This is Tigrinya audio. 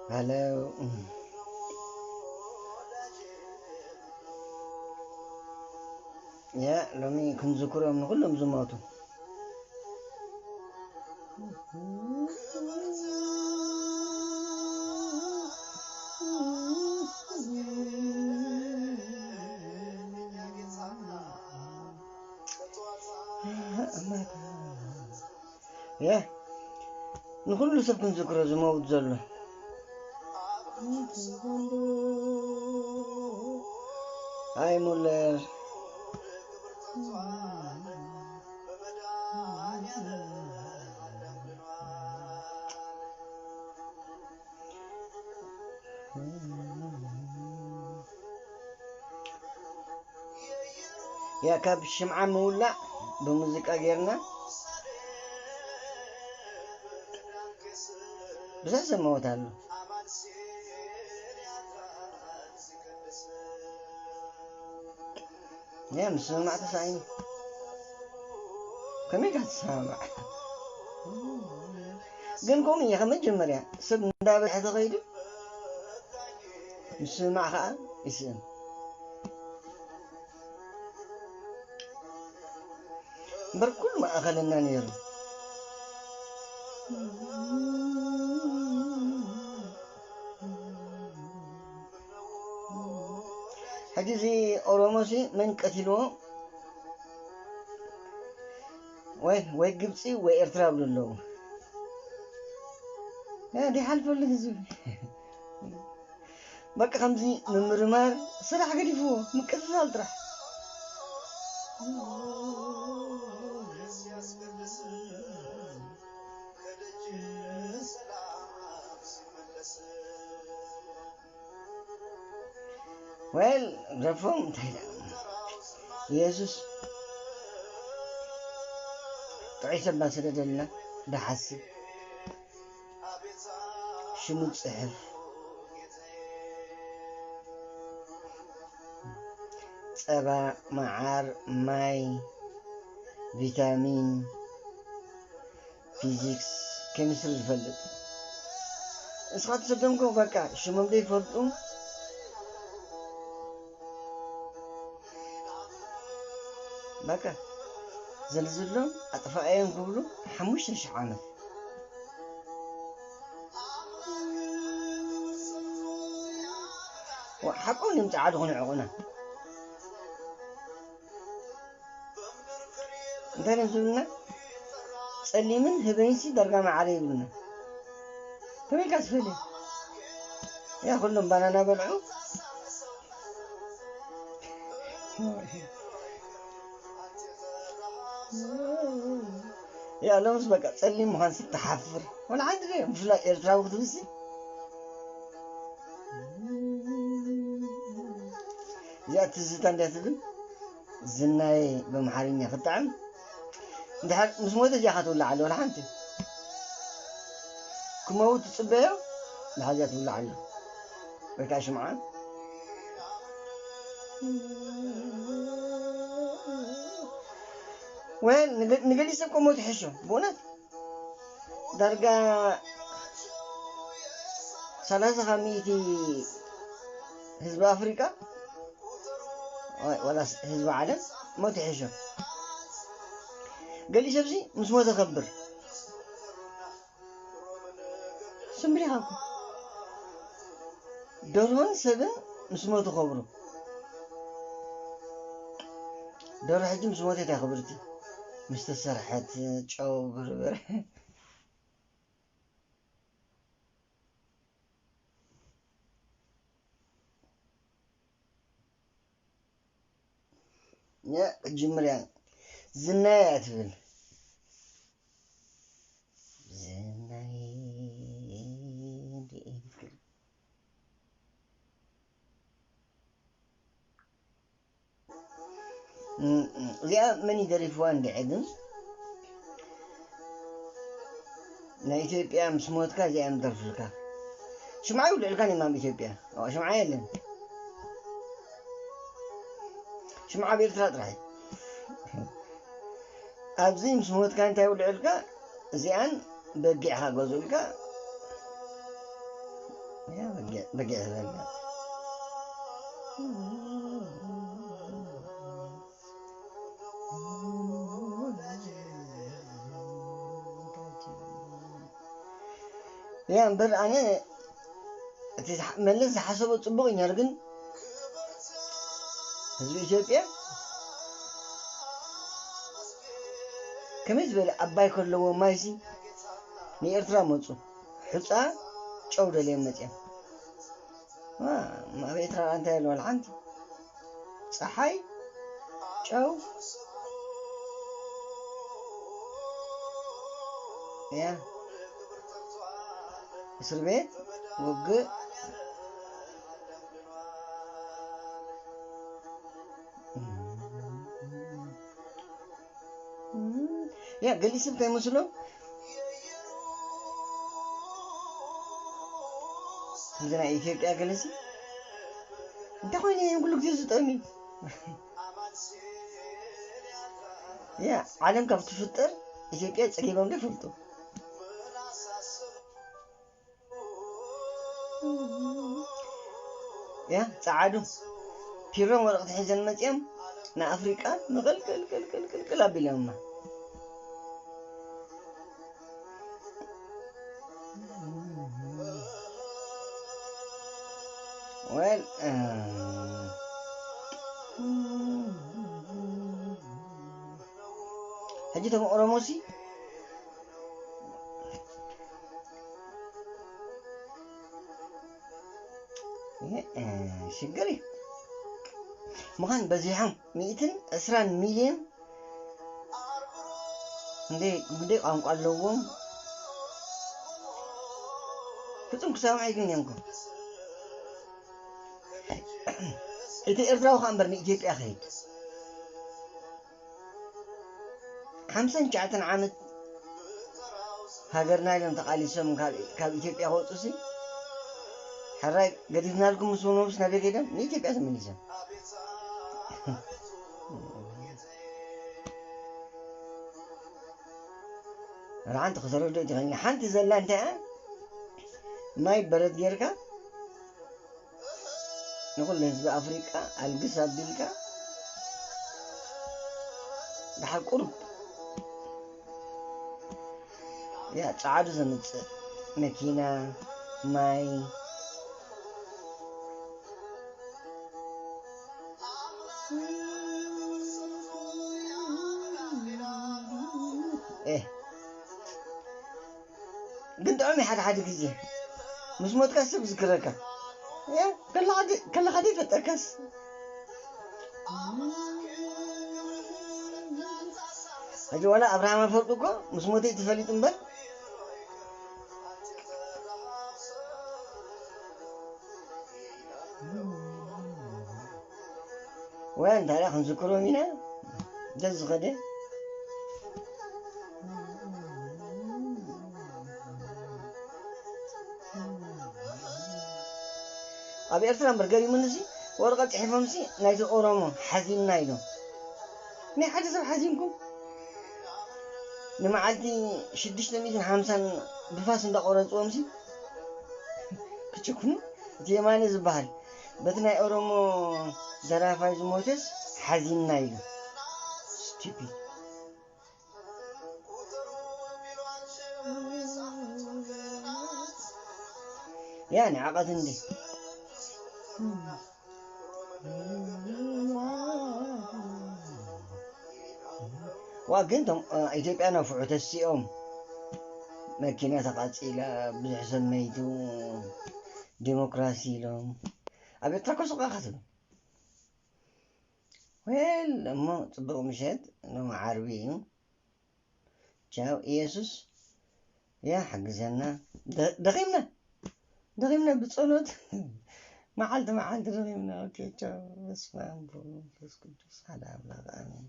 ሃሎ። ያ፣ ሎሚ ክንዝክሮም ንኹሎም ዝሞቱ። ያ፣ ንኹሉ ሰብ ክንዝክሮ ዝመውት ዘሎ። ኣይ ሙለር። ያ፣ ካብ ሽምዓ ምውላዕ ብሙዚቃ ጌርና ብዙሕ ሰብ መወት ኣሎ። ያ፣ ምስምማዕ ተሳኢኑ። ከመይ ኢልካ ትሰማማዕ? ግን ከምኡ እየ፣ ካብ መጀመርያ ሰብ እንዳበዝሐ ተኸይዱ ምስምማዕ ከዓ ይስእን። እምበር ኩሉ መኣኸለና ነይሩ። ሕጂ እዚ ኦሮሞሲ መን ቀቲልዎ? ወይ፣ ወይ ግብፂ ወይ ኤርትራ ይብሉ ኣለዉ። እ፣ ዲሓልፈሉ ህዝቢ። በቃ ከምዚ ምምርማር ስራሕ ገዲፍዎ፣ ምቅትታል ጥራሕ። ዌል፣ ረፎም እንታይ ኢላ? ኢየሱስ ጥዑይ ሰብ እናሰደደልና ድሓስብ፣ ሽሙ ዝጽሕፍ፣ ጸባ፣ መዓር፣ ማይ፣ ቪታሚን፣ ፊዚክስ፣ ኬሚስትሪ ዝፈልጥ። ንስኻ ትሰዶም እኮ በቃ ሽሞም ዘይፈልጡ። በቃ ዘልዝሎም ኣጥፋኣዮም ክብሉ ሓሙሽተ ሽሕ ዓመት። ዋ፣ ሓቆም እዮም ጸዓዱ ክንዕቑና። እንታይ እዮም ዝብሉና? ጸሊምን ህበይንሲ ዳርጋ መዓረ ይብሉና። ከመይ ኢልካ ትፈልዮ? ያ፣ ኩሎም ባናና በልዑ። ያ፣ ሎምስ በቃ ጸሊም ምዃንሲ ትሓፍር። ወላ ሓንቲ ዶ ብፍላይ ኤርትራዊ ክትብልሲ? እዚኣ ትዝታ እንድያ ትብል፣ ዝናየ ብኣምሓርኛ ክጥዕም። እንድሕር ምስ ሞተ እዚኣ ኢኻ ትውላዕ ኣለ፣ ወላ ሓንቲ። ክመውት ትጽበዮ፣ እንድሕር እዚኣ ትውላዕ ኣለ። ወይ ከዓ ሽምዓ። ወይ ንገ-፣ ንገሊእ ሰብ እኮ ሞት ይሕሾ፣ ብእውነት። ዳርጋ ሰላሳ ካብ ሚእቲ ህዝቢ ኣፍሪቃ፣ ዋላ ህዝቢ ዓለም ሞት ይሕሾ። ገሊእ ሰብሲ ምስ ሞተ ከብር። ስምሪ ሃብኩ። ደርሆን ሰብን ምስ ሞቱ ከብሩ። ደርሆ ሕጂ ምስ ሞተት እያ ክብርቲ። ምስ ተሰርሐት ጨው፣ በርበረ። ያ፣ ክጅምር እያ። ዝናይ እያ ትብል። ዝናይ እንድዒ ትብል። እም፣ እም፣ እዚኣ መን እዩ ደሪፍዋ እንድዒ ግን? ናይ ኢትዮጵያ ምስ ሞትካ እዚኣ እዮም ደርፍልካ። ሽምዓ ይውልዕልካ ኒማም ኢትዮጵያ። ኦ፣ ሽምዓ የለን። ሽምዓ ኣብ ኤርትራ ጥራሕ እዩ። ኣብዚ ምስ ሞትካ እንታይ ውልዑልካ? እዚኣን በጊዕኻ ገዝኡልካ። ያ በጊዕ፣ በጊዕ ዝበልካ። ያ እምበር ኣነ እቲ ዝሓ-፣ መለስ ዝሓሰቦ ጽቡቕ እዩ ነይሩ፣ ግን ህዝቢ ኢትዮጵያ ከመይ ዝበለ ኣባይ ከለዎ ማይሲ ንኤርትራ መጹ። ሑጻ ጨው ደልዮም መጽዮም። ዋ፣ ኣብ ኤርትራ እንታይ ኣለዋ? ሓንቲ ጸሓይ፣ ጨው፣ ያ፣ እስር ቤት፣ ውግእ። ያ፣ ገሊኡ ሰብ እንታይ መስሎ? ከምዚ ናይ ኢትዮጵያ ገለሲ እንታይ ኮይኑ እዮም ኩሉ ግዜ ዝጠምዩ? ያ፣ ዓለም ካብ ትፍጠር ኢትዮጵያ ጸጊቦም ዶ ይፈልጡ? ያ፣ ጸዓዱ ፒሮም ወረቕቲ ሒዘን መጺኦም ንኣፍሪቃ መቐልቀልቀልቀልቀል ኣቢሎማ። ወል፣ እ፣ ሕጂ እቶም ኦሮሞሲ እ፣ እ፣ ሽግር እዩ። ምዃን በዚሖም ሚእትን ዕስራን ሚልዮን እንደ፣ እንደ ቋንቋ ኣለዎም። ፍጹም ክሰምዑ ኣይግንዮም እኮ። እቲ ኤርትራዊ ከኣ እምበር ንኢትዮጵያ ከይድ። ሓምሳን ትሽዓተን ዓመት ሃገርና ኢሎም ተቓሊሶም ካብ፣ ካብ ኢትዮጵያ ክወጹሲ፣ ሕራይ ገዲፍናልኩም ምስ በልዎምስ ናበይ ከይዶም? ንኢትዮጵያ ተመሊሶም። ወላ ሓንቲ ክተረድኦ ትኽእልኒ። ሓንቲ ዘላ እንታይ እያ? ማይ በረድ ጌርካ ንኹሉ ህዝቢ ኣፍሪቃ ኣልግስ ኣቢልካ፣ ደሓር ቁሩብ ያ ጸዓዱ ዘምጽእ መኪና፣ ማይ፣ ኤህ፣ ግን ጥዑም እዩ ሓደ ሓደ ግዜ። ምስ ሞትካ ሰብ ዝክረካ። እ፣ ከለኻ ደ-፣ ከለኻ ደይፈጠርካስ። ሕጂ ዋላ ኣብርሃም ኣፈወርቂ እኮ ምስ ሞተ እዩ ተፈሊጡ እምበር። ወይ እንታይ ደኣ ክንዝክሮም ኢና? ደስ ዝኸደ። ኣብ ኤርትራ እምበር ገሪሙኒ፣ እዚ ወረቐት ጽሒፎምሲ ናይቲ ኦሮሞ ሓዚንና ኢሎም። ናይ ሓደ ሰብ ሓዚንኩም? ንመዓልቲ ሽዱሽተ ሚእትን ሓምሳን ብፋስ እንዳቆረጽዎምሲ ክጭክኑ፣ እቲ የማነ ዝበሃል በቲ ናይ ኦሮሞ ደራፋይ ዝሞተስ ሓዚንና ኢሉ። ስቱፒድ። ያ ንዕቐት እንዲ። ዋ፣ ግን እቶም፣ እ፣ ኢትዮጵያ ነፍሑ ተሲኦም፣ መኪና ተቃጺላ፣ ብዙሕ ሰብ መይቱ፣ ዲሞክራሲ ኢሎም። ኣብ ኤርትራ እኮ ሱቕ ኢኻ ትብል። ዌል፣ እሞ ጽቡቕ ምሸት፣ ሎሚ ዓርቢ እዩ። ቻው፣ ኢየሱስ ያ ሓግዘና። ደ-፣ ደኺምና፣ ደኺምና ብጸሎት። መዓልቲ መዓልቲ ደኺምና። ኦኬ፣ ቻው። በስመ ኣብ ወወልድ ወመንፈስ ቅዱስ ሓደ ኣምላኽ ኣሜን።